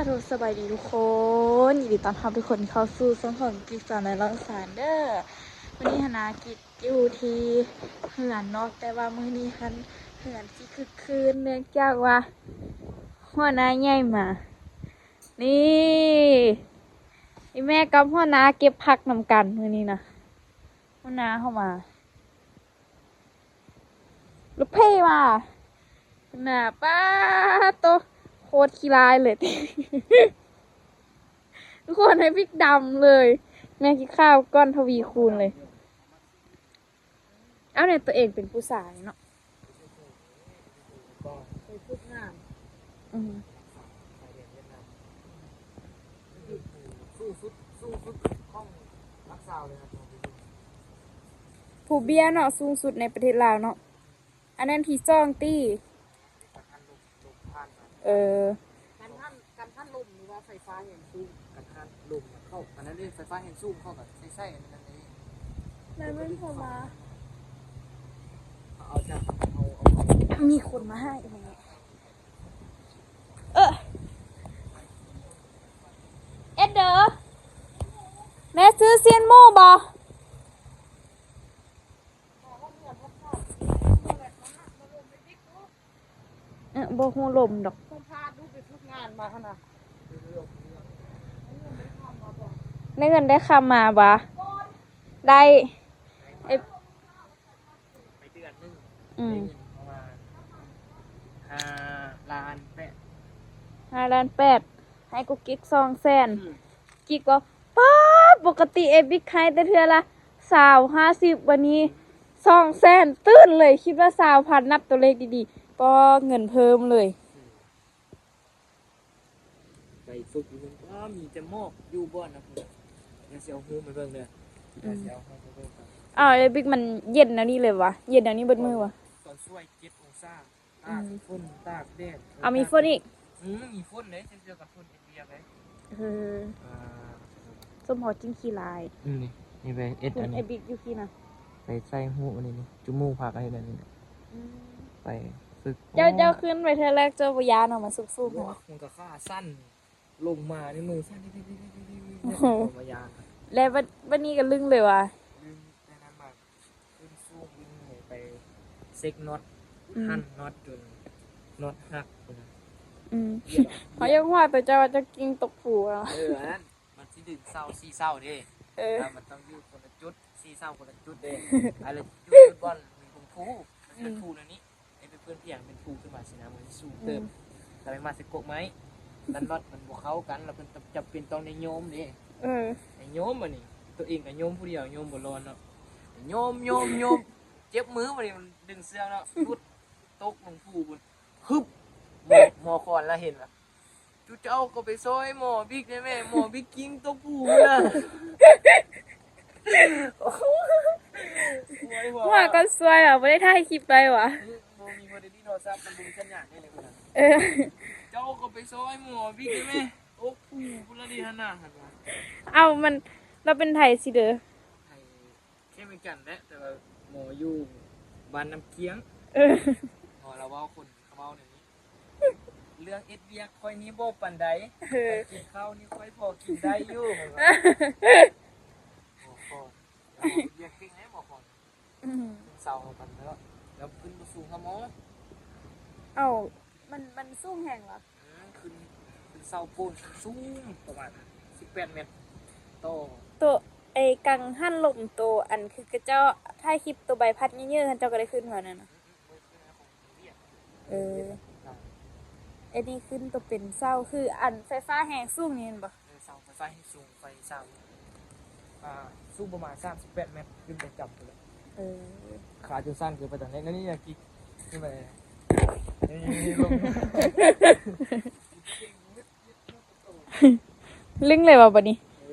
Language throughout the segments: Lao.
ໂອ້ ສະບາຍດີທຸກຄົນ ຍິນດີຕ້ອນຮັບທຸກຄົນເຂົ້າສູ່ຊ່ອງຂອງກິກສາວນ້ອຍລ້ອງສານເດີ. ມື້ນີ້ຫັ້ນນະ ກິກຢູ່ທີ່ເຮືອນເນາະ ແຕ່ວ່າມື້ນີ້ຫັ້ນເຮືອນຊິຄຶກຄື້ນ ເນື່ອງຈາກວ່າຫົວໜ້າໃຫຍ່ມາ. ນີ້ ອີ່ແມ່ກັບຫົວໜ້າເກັບຜັກນຳກັນມື້ນີ້ນະ ຫົວໜ້າເຮົາມາ. ລູກເພວ່າ ໜ້າ ປາໂຕ ໂຄດຂີ້ຮ້າຍເລີຍ ທຸກຄົນໃຫ້ບິກດຳເລີຍ ແມ່ກິນຂ້າວກ່ອນທະວີຄູນເລີຍ. ເອົາແນ່ ຕົວເອງເປັນຜູ້ຊາຍເນາະ ໄປຝຶກງານ ອືມ ສູງສຸດ ສູງສຸດຂອງນັກສາວເລີຍນະ ຜູ້ເບ້ຍເນາະ ສູງສຸດໃນປະເທດລາວເນາະ. ອັນນັ້ນທີສອງຕິ ເອີ ກັນທັນ ກັນທັນລົມ ຫຼືວ່າໄຟຟ້າແຮງສູງ? ກັນທັນລົມເຂົ້າ ອັນນັ້ນເດ້ ໄຟຟ້າແຮງສູງເຂົາກໍໃຊ້ ໃຊ້ອັນນັ້ນເດ້. ແລ້ວມັນເຂົ້າມາ ເອົາຈາກ ເອົາ ເອົາ ມີຄົນມາຫາອີກແລ້ວ. ເອີ ເອັດເດີ ແມ່ຊື້ຊີ້ນໝູບໍ່? ເອີ ບໍ່ຮູ້ລົມດອກ ສຳພາດດູໄປຝຶກງານມາຫັ້ນນະ. ໄດ້ເງິນໄດ້ຄຳມາບໍ່? ໄດ້ ໄປເດືອນໜຶ່ງ ອືມ ໄດ້ເງິນປະມານຫ້າລ້ານແປດ ຫ້າລ້ານແປດ ໃຫ້ກຸກກິກສອງແສນ. ອືມ ກິກວ່າ ປາດ ປົກກະຕິເອບິກໃຫ້ແຕ່ເທື່ອລະຊາວ ຫ້າສິບ ບາດນີ້ສອງແສນ ຕື່ນເລີຍ ຄິດວ່າຊາວພັນ ນັບຕົວເລກດີໆ ປາດ ເງິນເພີ່ມເລີຍ. ໄປຝຶກຢູ່ເມືອງ ອ້າ ມີແຕ່ໝອກຢູ່ບ່ອນນະພຸ້ນ. ດຽວຊິເອົາຮູບໃຫ້ເບິ່ງເດີ ດຽວຊິເອົາຮູບໃຫ້ເບິ່ງກ່ອນ. ອ້າວ ເອບິກ ມັນເຢັນແນວນີ້ເລີຍຫວາ? ເຢັນແນວນີ້ເບິດມື້ຫວາ? ຕອນສວຍເຈັດອົງສາ ຕາກຝົນຕາກແດດ. ເອີ ເອົາ ມີຝົນອີກ? ອືມ ມີຝົນເດ້ ເຊັ່ນດຽວກັບຝົນເຮັດວຽກເດ້. ເອີ ອ່າ ສົມພໍກິນຂີ້ລາຍ. ອືມ ນີ້ ນີ້ໄປເຮັດອັນນີ້ ເອບິກຢູ່ພີ້ນະ ໄປໃສ່ຮູບອັນນີ້ ຈຸໝູ່ຜັກອັນນີ້. ອືມ ໄປຝຶກ. ເຈົ້າ ເຈົ້າຂຶ້ນໄປເທື່ອແລກ ເຈົ້າບໍ່ຢ້ານຫວາ? ມັນສູງໆ ໂອ້ ຫັ້ນ ມັນກໍຂາສັ່ນ ລົງມານີ້ມືສັ່ນ ໂອ້ໂຫ ບໍ່ຢ້ານ. ແລ້ວບັດ ບັດນີ້ກໍລຶ້ງເລີຍຫວາ? ລຶ້ງ ແຕ່ນັ້ນມາຂຶ້ນສູງ ດຶງໃຫ້ໄປເຊັກນັອດ ອືມ ຫັນນັອດຈົນນັອດຫັກພຸ້ນນະ. ອືມ ເຮົາຍັງວ່າແຕ່ເຈົ້າວ່າເຈົ້າກິ້ງຕົກພູເນາະ. ເອີ ອັນນັ້ນມັນຊິດຶງເສົາສີ່ເສົາເດ້. ເອີ ແລ້ວມັນຕ້ອງຢູ່ຄົນລະຈຸດ ສີ່ເສົາຄົນລະຈຸດເດ້. ອັນລະຈຸດ ຈຸດບ່ອນມີຄຸນຄູ ມັນເປັນ ອືມ ຄູແນວນີ້ ເຮັດໃຫ້ເພິ່ນພຽງເປັນພູຂຶ້ນມາຊີ້ນະ ມັນສູງເຕີບ. ອືມ ແລ້ວໄປມາໃສ່ກົກໄມ້ ລັນລັອດມັນບໍ່ເຂົ້າກັນ ແລ້ວເພິ່ນຈຳເປັນຕ້ອງໄດ້ໂຍມເດ້. ເອີ ໄດ້ໂຍມ ບາດນີ້ຕົວເອງກໍໂຍມຜູ້ດຽວ ໂຍມບໍ່ລອດເນາະ. ໂຍມ ໂຍມ ໂຍມ ເຈັບມື ບາດນີ້ມັນດຶງເຊືອກເນາະ ຫຼຸດຕົກລົງພູພຸ້ນ ຮຶບ ໝໍ ໝໍຄອນລະເຫັນລະ. ຈຸເຈົ້າກໍໄປຊ່ອຍໝໍບິກແດ່ແມ່ ໝໍບິກກິ້ງຕົກພູພຸ້ນນະ. ໂອ້ຍ ຫົວກໍຊ່ວຍຫວາ ບໍ່ໄດ້ຖ່າຍຄລິບໄວ້ຫວາ? ອືມ ບໍ່ມີ ບໍ່ໄດ້ຫຼິ້ນໂທລະສັບ ມັນບໍ່ມີສັນຍານເດ້. ເອີ ເຈົ້າກໍໄປຊ່ອຍໝໍບິກແດ່ແມ່ ຕົກພູພຸ້ນລະເດຫັ້ນນະ. ເອົ້າ ມັນ ລາວເປັນໃຜຊິເດີ? ໃຜ ເຄມີກັນແຫຼະ ແຕ່ວ່າໝໍຢູ່ບ້ານນ້ຳກ້ຽງ. ເອີ ໝໍລາວເວົ້າ ຄົນເວົ້າແນວນີ້ ເລື່ອງເຮັດວຽກຂ້ອຍນີ້ບໍ່ປານໃດ. ເອີ ກິນເຂົ້ານີ້ຂ້ອຍພໍກິນໄດ້ຢູ່. ໝໍກໍເຮັດວຽກເກັ່ງເດ້ ໝໍກໍ. ອືມ ເສົາເຮົາກັນເນາະ ແລ້ວຂຶ້ນບໍ່ສູງຫາໝໍ. ເອົ້າ ມັນ ມັນສູງແຮງຫວາ? ອືມ ຂຶ້ນ ຂຶ້ນເສົາໂປ້ນສູງປະມານສິບແປດແມັດຕໍ່ ໂຕ ໄອ້ກັງຫັນລົມ ໂຕອັນຄືເຂົາເຈົ້າຖ່າຍຄລິບ ໂຕໃບພັດເຍີ້ໆ ເຂົາເຈົ້າກໍໄດ້ຂຶ້ນວ່ານັ້ນນະ. ອືມ ບໍ່ໄດ້ຂຶ້ນ ຂອງວຽດ. ເອີ ອັນນີ້ຂຶ້ນໂຕເປັນເສົາ ຄືອັນໄຟຟ້າແຮງສູງນີ້ແມ່ນບໍ່? ເອີ ເສົາໄຟຟ້າແຮງສູງ ໄຟສາມ ອ່າ ສູງປະມານສາມສິບແປດແມັດ ຂຶ້ນໄປຈຳພຸ້ນແຫຼະ. ເອີ ຂາຈົນສັ່ນເກີນໄປຕອນນີ້ ນີ້ ນີ້ ກິກຂຶ້ນໄປ ນີ້ ນີ້ ລົງ. ລຶ້ງເລີຍວ່າບັດນີ້. ເອີ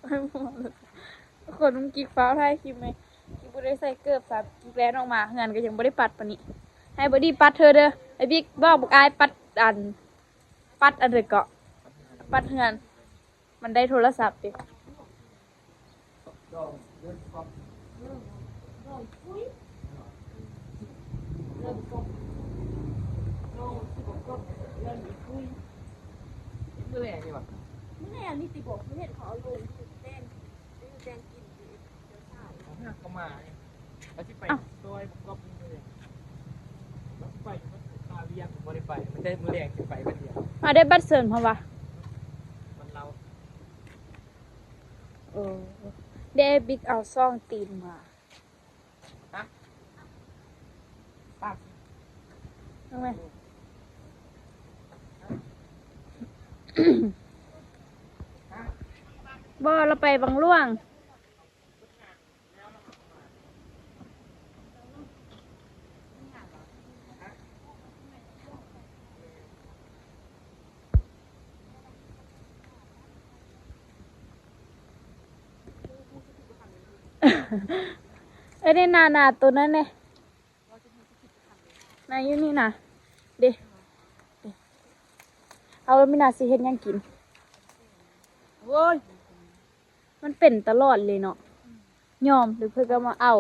ດຶງເລີຍ. ຄົນກິກຟ້າວຖ່າຍຄລິບແມ່ ກິກບໍ່ໄດ້ໃສ່ເກີບຊ້ຳ ກິກແລ່ນອອກມາ ເຮືອນກໍຍັງບໍ່ໄດ້ປັດປານນີ້. ໃຫ້ບອດີ້ປັດເທື່ອເດີ ໄອ້ບິກບອກບັກອາຍປັດ ອັນ ປັດອັນໃດເກາະ ປັດເຮືອນ ມັນໄດ້ໂທລະສັບຕິ. ມື້ແລງນີ້ຫວາ? ມື້ແລງນີ້ຕິ ບອກ ເຂົາເຫັນເຂົາເອົາລົງຢູ່ແຕ່ງ ຢູ່ແຕ່ງກິນຢູ່ ເຈົ້າສາວ ເອົາ ຫາກະມານີ້ ວ່າຊິໄປ ອ້າວ ຊ່ອຍບັກກອບຢູ່ມື້ແລງ ວ່າຊິໄປຢູ່ວັດທ່າວຽງ ບໍ່ໄດ້ໄປ ແຕ່ມື້ແລງຊິໄປມື້ດຽວ. ມາໄດ້ບັດເຊີນ ເພາະວ່າ ມັນເລົ່າ ເອີ ເດບິກເອົາສອງຕີນມາ. ຮະ? ປາກ ເອົາໄວ້ ຮະ? ບໍ່ ລາວໄປວັງຫຼວງ. ເອີ ນີ້ນາ ນາ ໂຕນັ້ນເດ້ ນາ ຢູ່ນີ້ນາ ເດ້ ເດ້ ເອົາ ມີນາຊິເຮັດຫຍັງກິນ? ໂອ້ຍ ມັນເປັນຕະຫຼອດເລີຍເນາະ ອືມ ຍອມ ຫຼືເພິ່ນກະມາເອົາ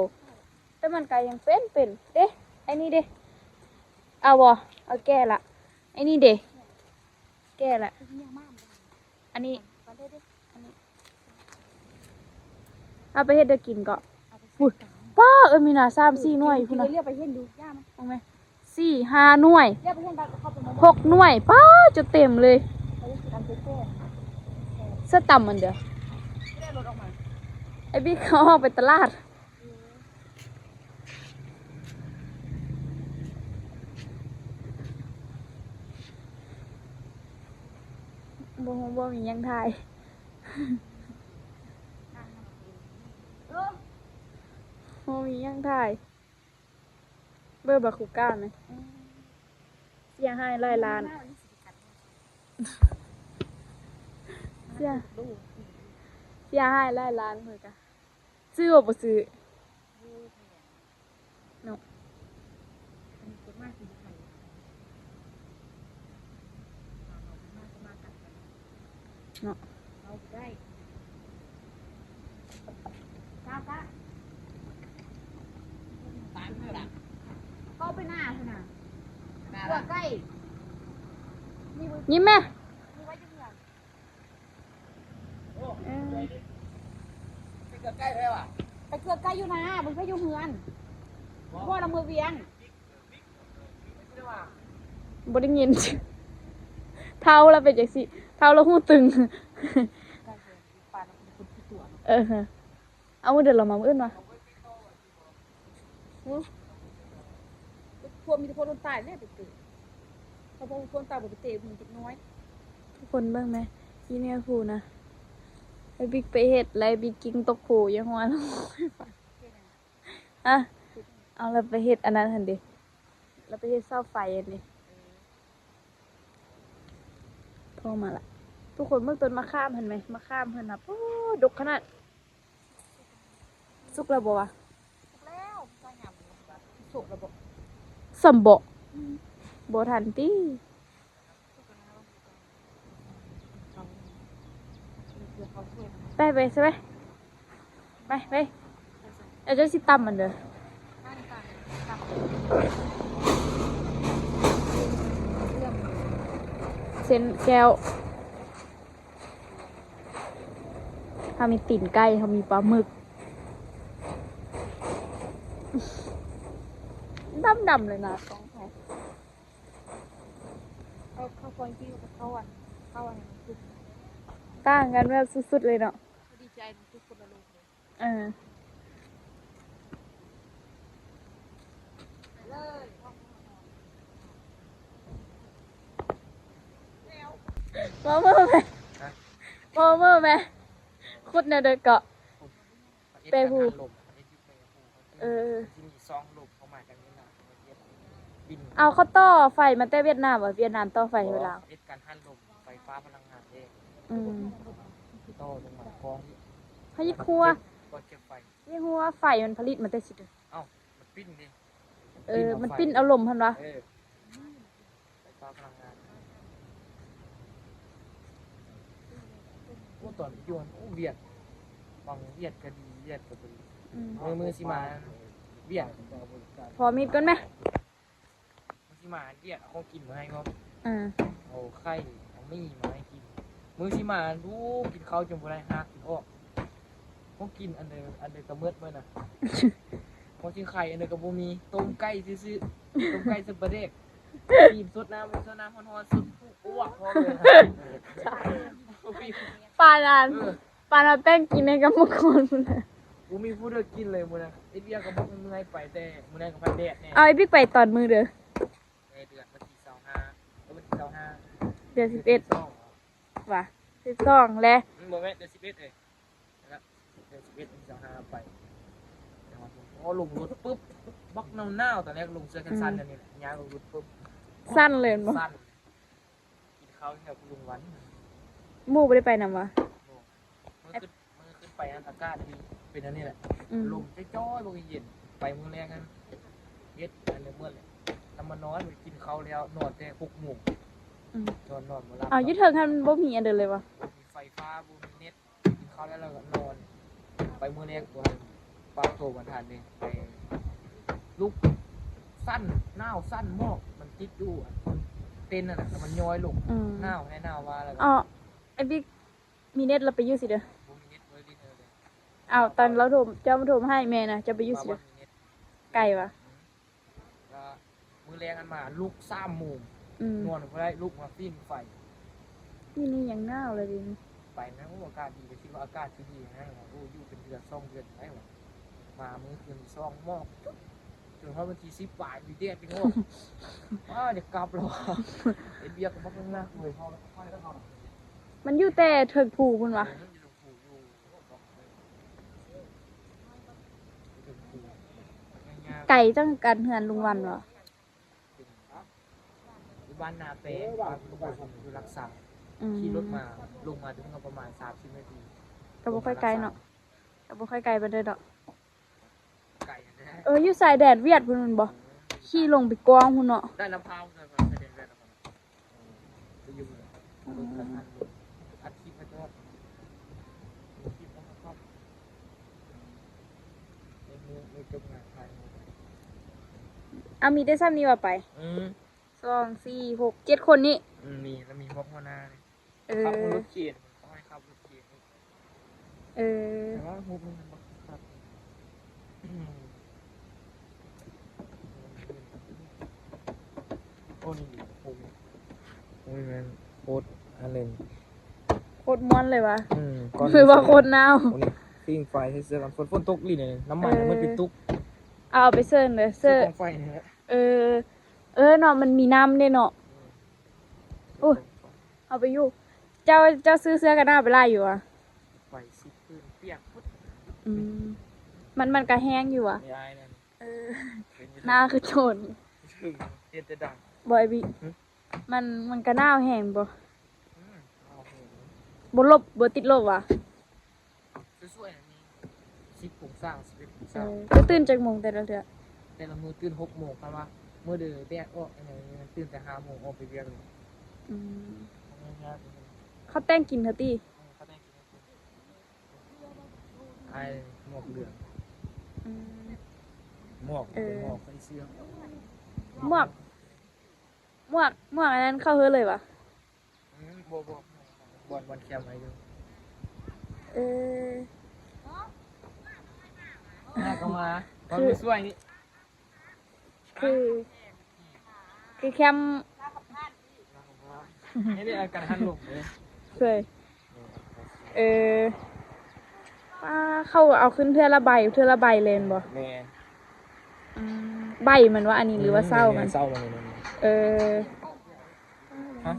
ແຕ່ມັນກະຍັງເປັນ ເປັນເດ້ ໄອ້ນີ້ເດ້ ເອົາບໍ່? ເອົາແກ່ລະ ໄອ້ນີ້ເດ້ ແກ່ລະ ອັນນີ້ ອັນນີ້ ເອົາໄປເຮັດແນວກິນເກາະ ເອົາໄປ ອຸ້ຍ ໃສ່ ປ້າ ເອີ ມີນາ ສາມສີ່ໜ່ວຍພຸ້ນນະ ເຫຼືອໄປເຫັນຢູ່ ຢ່າມັນ ເອົາໄໝ? ສີ່ຫ້າໜ່ວຍ ຢ່າໄປເຫັນບາດ ເຂົ້າໄປ ຫົກໜ່ວຍ ປ້າ ຈົນເຕັມເລີຍ ເອົາໄປກິນອັນແກ່ໆ ເສື້ອຕຳມັນເດີ ໄດ້ລົດອອກມາ ໄອ້ບິກເຂົາອອກໄປຕະຫຼາດ ບໍ່ຮູ້ ບໍ່ມີຫຍັງຖ່າຍ ບໍ່ມີຫຍັງຖ່າຍ. ເບິ່ງບັກຄູກາແມ ເສຍຫາຍຫຼາຍລ້ານ ເສຍ ເສຍຫາຍຫຼາຍລ້ານເພິ່ນກະ ຊື້ບໍ່ ບໍ່ຊື້ເນາະ. ເນາະ ເອົາໄດ້ ເອົາໄປໜ້າພຸ້ນນະ ຂົ້ວໄກ່ ຍິ້ມແມ ເອີ ໄປເກືອໄກ່ແທ້ຫວາ? ໄປເກືອໄກ່ຢູ່ນາ ບໍ່ໄປຢູ່ເຮືອນ ບໍ່ລະເມືອວຽງ. ບໍ່ໄດ້ຍິນ ເຖົ້າລະເປັນຈັ່ງຊີ້ ເຖົ້າລະຫູຕຶງ ເອີ ເອົາມື້ເດີ ລະມາມື້ອື່ນວະ ຫື ພວກມີແຕ່ຄົນຕາຍແຫຼະໄປເຕະ ເຂົາບອກຄົນຕາຍບໍ່ໄປເຕະຜູ້ເດັກນ້ອຍ ທຸກຄົນເບິ່ງແມ ອີແມ່ຜູ້ນະ ໄອ້ບິກໄປເຮັດ ແລ້ວໄອ້ບິກກິ້ງຕົກພູຢູ່ຫົວ ອະ ເອົາລະໄປເຮັດອັນນັ້ນຫັ້ນເດ ລະໄປເຮັດເສົາໄຟຫັ້ນເດ ໂທມາລະ ທຸກຄົນເບິ່ງຕົ້ນມະຂາມຫັ້ນແມ ມະຂາມເພິ່ນນະ ໂອ້ ດົກຂະໜາດ ສຸກແລ້ວບໍ່ວະ? ສຸກແລ້ວ ມັນກໍຫຍ້ຳ ສຸກແລ້ວບໍ່? ສ່ຳບໍ່? ອືມ ບໍ່ທັນຕິ ໄປ ໄປ ໄປ ໄປ ໄປ ເອົາ ເຈົ້າຊິຕຳມັນເດີ ເສັ້ນແກ້ວ ເຮົາມີຕີນໄກ່ ເຮົາມີປາໝຶກ ດຳໆ ເລີຍນະ ຂອງໃຜ ເຂົ້າ ເຂົ້າຄວາຍກິນກັບເຂົ້າອັນ ເຂົ້າອັນນັ້ນ ຕ່າງກັນແບບສຸດໆ ເລີຍເນາະ ດີໃຈ ມັນຄືຄົນລະໂລກເລີຍ ເອີ ເວົ້າເບິ່ງແມ ຮະ ເວົ້າເບິ່ງແມ ຂຸດແນວໃດເກາະ ແປພູ ເອີ ມັນຊິມີຊ່ອງລົມເຂົ້າມາຈາກນີ້ນະ ເອົາ ເຂົາຕໍ່ໄຟມາແຕ່ຫວຽດນາມບໍ? ຫວຽດນາມຕໍ່ໄຟໃຫ້ລາວ ເຮັດການຫັນລົມ ໄຟຟ້າພະລັງງານເດ້ ອືມ ຕໍ່ລົງມາກອງ ເຮົາຢາກຮູ້ວ່າ ບໍ່ເກັບໄຟ ຢາກຮູ້ວ່າໄຟມັນຜະລິດມາແຕ່ຊິດ ເອົ້າ ມັນປິ່ນເດ້ ເອີ ມັນປິ່ນເອົາລົມຫັ້ນຫວາ? ເອີ ໄຟຟ້າພະລັງງານ ໂອ້ ຕອນຢູ່ຫັ້ນ ໂອ້ ວຽດ ຫວັງວຽດກະດີ ວຽດກະບໍ່ດີ ອືມ ມື້ ມື້ຊິມາວຽດ ຂໍມີດກ່ອນແມ. ມາດຽກເອົາຂອງກິນມາໃຫ້ບໍ່? ອືມ ເອົາໄຂ່ ເອົາໝີ່ມາໃຫ້ກິນ. ມື້ຊິມາດູ ກິນເຂົ້າຈົນບໍ່ໄດ້ຮາກກິນອອກ. ຂອງກິນອັນໃດ ອັນໃດກະເໝິດເບິດນະ. ຂອງກິນໄຂ່ອັນໃດກະບໍ່ມີ. ຕົ້ມໄກ່ຊື່ໆ ຕົ້ມໄກ່ໃສ່ປາແດກ. ກິນ ສົດນ້ຳ ສົດນ້ຳຮ້ອນໆ ສົດ ອ້ວກພ້ອມເລີຍ. ປານນັ້ນ ເອີ ປານວ່າແປ້ງກິນໃນກຳມະກອນພຸ້ນນະ. ບໍ່ມີຜູ້ໃດກິນເລີຍມື້ນັ້ນ. ເຮັດວຽກກະບໍ່ເມື່ອຍ ໄປແຕ່ມື້ນັ້ນກະໄປແດດແດ່. ເອົາ ໄອ້ບິກໄປຕອນມື້ເດີ. ໃນເດືອນວັນທີຊາວຫ້າ ເອີ ວັນທີຊາວຫ້າ ເດືອນສິບເອັດ ສິບສອງ ຫວາ ສິບສອງແລະ ອືມ ບໍ່ແມ່ນ ເດືອນສິບເອັດເອີຍ ເດືອນສິບເອັດ ວັນທີຊາວຫ້າໄປ. ໂອ້ ລົງລົດປຶບ ບັກໜາວໆ ຕອນແລກລົງເສື້ອແຂນສັ້ນ ອືມ ອັນນີ້ແຫຼະ ຍ່າງລົງລົດປຶບ ສັ່ນເລີຍແມ່ນບໍ່? ສັ່ນ. ກິນເຂົ້າແຖວຄຸນລຸງວັນ ໝູ່ບໍ່ໄດ້ໄປນຳຫວາ? ບໍ່ ມື້ຂຶ້ນ ມື້ຂຶ້ນໄປຫັ້ນອາກາດດີ ເປັນອັນນີ້ແຫຼະ ອືມ ລົມຈ້ອຍໆ ບໍ່ເຢັນ. ໄປມື້ແລກຫັ້ນເຮັດອັນນີ້ໝົດແຫຼະ ແລ້ວມານອນ ກິນເຂົ້າແລ້ວນອນແຕ່ຫົກໂມງ ອືມ ນອນ ນອນບໍ່ຫຼັບ. ອ້າວ ຢູ່ເທິງຫັ້ນບໍ່ມີອັນເດີເລີຍຫວາ? ບໍ່ມີໄຟຟ້າ ບໍ່ມີເນັດ. ກິນເຂົ້າແລ້ວ ແລ້ວກະນອນ. ໄປມື້ແລກ ປາບໂທບໍ່ທັນເດ້ ໄປລຸກ ສັ່ນ ໜາວ ສັ່ນ ໝອກມັນຕິດຢູ່ເຕັນຫັ້ນນະ ແລ້ວມັນຍ້ອຍລົງ ອືມ ໜາວແທ້ໜາວວ່າ. ແລ້ວກະ ອໍ ໄອ້ບິກ ມີເນັດລະໄປຢູ່ໃສເດີ? ບໍ່ມີເນັດ ບໍ່ໄດ້ຫຼິ້ນເດີ. ອ້າວ ຕອນລາວໂທ ເຈົ້າມາໂທມາໃຫ້ແມ່ນະ ເຈົ້າໄປຢູ່ໃສເດີ? ບໍ່ມີເນັດ. ໄກຫວາ? ອືມ ກະມື້ແລກຫັ້ນມາລຸກສາມໂມງ ອືມ ນອນບໍ່ໄດ້ ລຸກມາປີ້ງໄຟ. ຢູ່ນີ້ຍັງໜາວເລີຍເດ. ໄປນະ ໂອ້ ອາກາດດີ ກະຄິດວ່າອາກາດຊິດີນະ ໂອ້ ຢູ່ເປັນເດືອນສອງເດືອນໄດ້ຫວາ. ມາມື້ຄືນທີສອງ ໝອກຈຸດ ຈົນຮອດວັນທີສິບປາຍ ມີແດດໄປຮອດ. ອ້າ ຢາກກັບແລ້ວຫວາ ເຮັດວຽກກະບັກໜັກເລີຍ. ມັນຢູ່ແຕ່ເທິງພູພຸ້ນຫວາ? ເອີ ມັນຢູ່ເທິງພູຢູ່ ໄກຈັກກັນເຮືອນລຸງວັນບໍ່? ຢູ່ບ້ານນາແປງ ຢູ່ຫຼັກສາມ ອືມ ຂີ່ລົດມາ ລົງມາເຖິງກະປະມານສາມສິບນາທີ. ກະບໍ່ຄ່ອຍໄກເນາະ ກະບໍ່ຄ່ອຍໄກປານໃດດອກ. ໄກແທ້. ເອີ ຢູ່ຊາຍແດນຫວຽດພຸ້ນແມ່ນບໍ່? ເອີ ຂີ່ລົງໄປກວາງພຸ້ນເນາະ. ໄດ້ລຳພາວ ຊາຍແດນຫວຽດນາມ. ໄປຢູ່ເມືອງ ອືມ ອັດຄລິບໃຫ້ຕະຫຼອດ ເອົາ ມີແຕ່ສ່ຳນີ້ຫວາໄປ? ອືມ ສອງ ສີ່ ຫົກ ເຈັດຄົນນີ້. ອືມ ມີ ລະມີພວກຫົວໜ້ານີ້. ເອີ ຂັບລົດເຂນ ຕ້ອງໃຫ້ຂັບລົດເຂນ. ເອີ ແຕ່ວ່າຮູບມັນບໍ່ຄັກ. ໂອ້ ນີ້ ໂອ້ຍ ໂອ້ຍ ແມ່ນໂຄດອັນໜຶ່ງ ໂຄດມ່ວນເລີຍຫວາ? ອືມ ຄືວ່າໂຄດໜາວ. ໂອ້ ນີ້ ຜິງໄຟໃສ່ເສື້ອກັນຝົນ ຝົນຕົກອີ່ຫຼີນີ້ ນ້ຳມັນ ເອີ ມັນເປັນຕຸກ. ເອົາໄປເຊີນເດີ ເຊີນກອງໄຟນີ້ແຫຼະ. ເອີ ເອີເນາະ ມັນມີນ້ຳເດ້ເນາະ. ອືມ ໂອ້ຍ ເອົາໄປຢູ່. ເຈົ້າ ເຈົ້າຊື້ເສື້ອກັນໜາວໄປຫຼາຍຢູ່ຫວາ? ໄປສິບຄືນ ປຽກໝົດ. ອືມ ມັນ ມັນກະແຮງຢູ່ຫວາ? ເອີ ໜາວຄືໂຈນ. ເຮັດແຕ່ດັງ ບໍ່ ໄອ້ບິ? ຫຶ? ມັນ ມັນກະໜາວແຮງບໍ່? ອືມ ໜາວແຮງ. ບໍ່ລົບ ບໍ່ຕິດລົບຫວາ? ສວຍໆ ມີສິບອົງສາ ສິບເອັດອົງສາ. ເອີ ເຈົ້າຕື່ນຈັກໂມງແຕ່ລະເທື່ອ? ແຕ່ລະມື້ຕື່ນຫົກໂມງ. ຄັນວ່າມື້ໃດແດດອອກ ຕື່ນແຕ່ຫ້າໂມງ ອອກໄປວຽກເລີຍ. ອືມ ເຂົາແຕ່ງກິນເຂົາຕິ? ເອີ ເຂົາແຕ່ງກິນ ອ້າຍໝວກເຫຼືອງ. ອືມ ໝວກ ເອີ ໝວກໃສ່ເສື້ອ ໝວກ ໝວກ ໝວກອັນນັ້ນເຂົ້າເຮີເລີຍຫວາ? ອືມ ບໍ່ ບໍ່ ບ່ອນ ບ່ອນແຄມໄວ້ຢູ່. ເອີ ມາກໍມາ ມາ ຄື ມາຊ່ວຍນີ້ ຄື ຄືແຄມ ນີ້ ນີ້ ອາການຫັນລົງເດ້ ຊ່ວຍ. ເອີ ປ້າ ເຂົາເອົາຂຶ້ນເທື່ອລະໃບ ເທື່ອລະໃບເລີຍແມ່ນບໍ່? ແມ່ນ. ອືມ ໃບມັນຫວາ ອັນນີ້ ຫຼືວ່າເສົາມັນ? ເສົາມັນ. ເອີ ຮະ?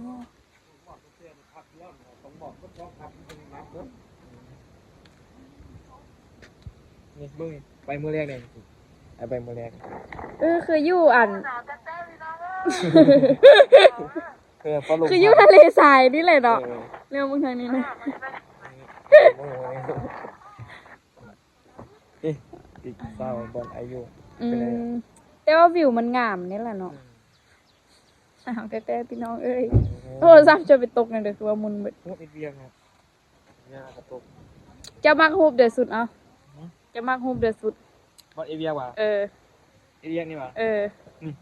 ນີ້ເບິ່ງນີ້ ໄປມື້ແລກນີ້ ໄປມື້ແລກ. ເອີ ຄືຢູ່ອັນ ເອີ ຟ້າລົງ ຄືຢູ່ທະເລຊາຍນີ້ແຫຼະເນາະ. ເອີ ແນວເບິ່ງທາງນີ້ນະ ເອີ ເອີ ອີກສາວບ່ອນອາຍຸ. ອືມ ເປັນໄງ? ແຕ່ວ່າວິວມັນງາມນີ້ແຫຼະເນາະ. ອືມ ໜາວແທ້ໆ ພີ່ນ້ອງເອີຍ. ໂອ້ ໂທລະສັບຈະໄປຕົກແນວໃດ ຄືວ່າໝຸ່ນເບິດ. ໂອ້ ເຮັດວຽກເນາະ ເຮັດວຽກກະຕົກ. ເຈົ້າມັກຮູບໃດສຸດ? ເອົ້າ ຫຶ? ເຈົ້າມັກຮູບໃດສຸດ? ບໍ່ ເຮັດວຽກຫວາ? ເອີ ເຮັດວຽກນີ້ຫວາ? ເອີ ນີ້.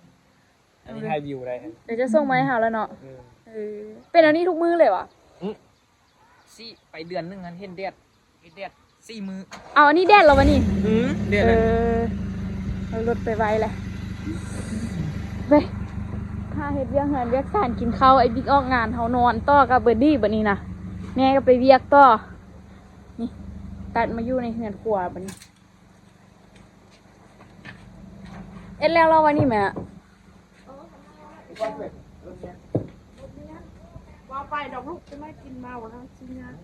ອັນນີ້ຖ່າຍວິວໄດ້ ດຽວຈະສົ່ງມາໃຫ້ເຮົາແລ້ວເນາະ. ເອີ ເອີ ເປັນອັນນີ້ທຸກມື້ເລີຍຫວາ? ອື ຊິໄປເດືອນໜຶ່ງຫັ້ນເຫັນແດດ ເຫັນແດດສີ່ມື້. ເອົາ ອັນນີ້ແດດແລ້ວຫວານີ້? ອື ແດດແລ້ວ. ເອີ ເອົາລົດໄປໄວ້ແຫຼະ ໄປ ຖ້າເຮັດວຽກເຮືອນວຽກຊານ ກິນເຂົ້າ ໄອ້ບິກອອກງານ ເຮົານອນຕໍ່ກັບເບີດດີ້ບັດນີ້ນະ ແມ່ກໍໄປວຽກຕໍ່. ນີ້ ຕັດມາຢູ່ໃນເຮືອນຄົວບັດນີ້. ເຮັດແລ້ວລະວະນີ້ແມ່? ວ່າໄປດອກລູກ ຈະໄດ້ກິນເມົາແລ້ວຊິຍາກ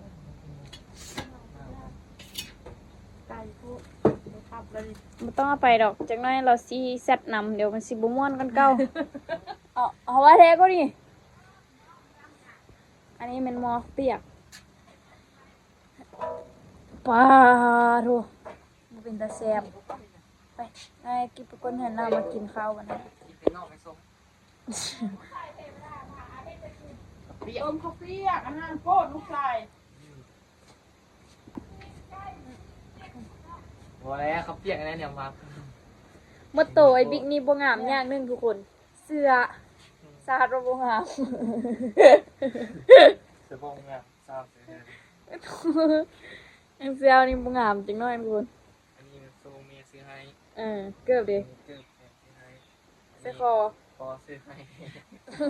ໄກໂພດ ບໍ່ຂັບເລີຍ. ບໍ່ຕ້ອງເອົາໄປດອກ ຈັກໜ້ອຍລາວຊິແຊັດນຳ ດຽວມັນຊິບໍ່ມ່ວນກວ່າເກົ່າ. ເອົາ ເອົາວ່າແທ້ກໍນີ້. ອັນນີ້ແມ່ນໝໍ້ປຽກ. ປາໂທ ບໍ່ເປັນຕາແຊບ. ໄປ ໄປເກັບໄປກົ້ນເຮືອນນາ ມາກິນເຂົ້າກັນນະ. ຕົ້ມເຂົ້າປຽກ ອາຫານໂປດລູກຊາຍ. ບໍ່ແລ້ວ ເຂົ້າປຽກອັນນັ້ນແນວມັກ. ໝົດໂຕໄອ້ບິກນີ້ບໍ່ງາມຢ່າງໜຶ່ງທຸກຄົນ ເສື້ອ ສາດວ່າບໍ່ງາມ. ເສື້ອບໍ່ງາມ ສາດເສື້ອ ເສື້ອນີ້ບໍ່ງາມຈັກໜ້ອຍທຸກຄົນ. ອັນນີ້ໂຊແມ່ຊື້ໃຫ້. ເອີ ເກີບເດ? ເກີບແມ່ຊື້ໃຫ້. ໃສ່ຄໍ ພໍ່ຊື້ໃຫ້.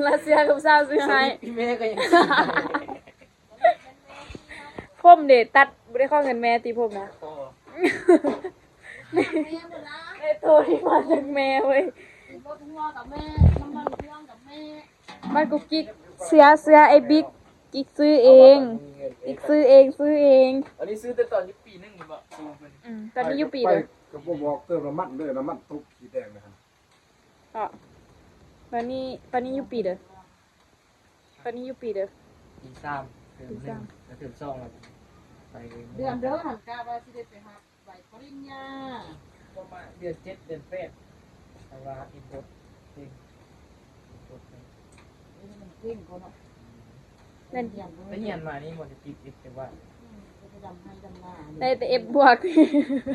ລະເສື້ອກັບສາວຊື້ໃຫ້. ແມ່ກໍຍັງຊື້ໃຫ້. ຜົມເດ ຕັດ ບໍ່ໄດ້ຂໍເງິນແມ່ຕິຜົມນະ? ໄດ້ໂຕທີ່ມາຈາກແມ່ເວີຍ. ບັກກຸກກິກ ເສື້ອ ເສື້ອໄອ້ບິກ ກິກຊື້ເອງ ກິກຊື້ເອງ ຊື້ເອງ. ອັນນີ້ຊື້ແຕ່ຕອນຢູ່ປີໜຶ່ງແມ່ນບໍ່? ອືມ ຕອນນີ້ຢູ່ປີໃດ? ກໍບໍ່ບອກເຕີມນ້ຳມັນເດີ ນ້ຳມັນຕົກຂີ້ແຕກນະ. ເນາະ ຕອນນີ້ ຕອນນີ້ຢູ່ປີໃດ? ຕອນນີ້ຢູ່ປີໃດ? ປີສາມ ເທີມໜຶ່ງ ເທີມສອງແລ້ວ ໄປເດືອນເດີ ຫັ້ນກະວ່າຊິໄດ້ໄປຮັບໃບປະລິນຍາ ປະມານເດືອນເຈັດ ເດືອນແປດ ແຕ່ວ່າເຮັດບົດເກັ່ງ ເຮັດບົດເກັ່ງ ເອີ ມັນເກັ່ງກວ່າເນາະ. ແມ່ນ ໄປຮຽນມານີ້ບໍ່ໄດ້ຕິດເອັບຈັກບາດ. ອືມ ໄປດຳໄຮ່ດຳນາ ໄດ້ແຕ່ເອັບບວກ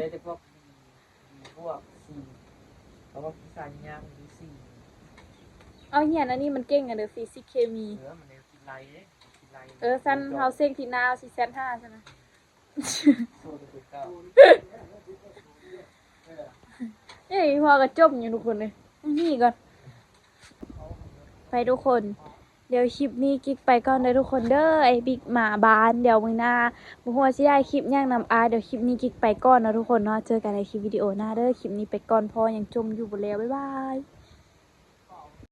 ໄດ້ແຕ່ພວກ ບວກສີ່ ເພາະວ່າວິຊາຍາກມັນມີສີ່. ເອົາ ຮຽນອັນນີ້ມັນເກັ່ງອັນເດີ ຟີຊິກເຄມີ. ເອີ ມັນໄດ້ຄິດໄລ່ເດ້ ຄິດໄລ່. ເອີ ຊັ້ນເຮົາເສັງທິດໜ້າເຮົາຊິແຊັດຫາຊັ້ນນະ. ໂຊແຕ່ຕົວເກົ່າ. ເອີຍ ຫົວກະຈົມຢູ່ທຸກຄົນເອີຍ. ນີ້ກ່ອນ ໄປທຸກຄົນ. ດຽວຄລິບນີ້ກິກໄປກ່ອນເດີທຸກຄົນເດີ ໄອ້ບິກມາບ້ານ. ດຽວມື້ໜ້າບໍ່ຮູ້ວ່າຊິໄດ້ຄລິບຫຍັງນຳອ້າຍ. ດຽວຄລິບນີ້ກິກໄປກ່ອນເນາະທຸກຄົນເນາະ. ເຈີກັນໃນຄລິບວິດີໂອໜ້າເດີ. ຄລິບນີ້ໄປກ່ອນ ເພາະຍັງຈົມຢູ່ບໍ່ແລ້ວ. ບາຍບາຍ.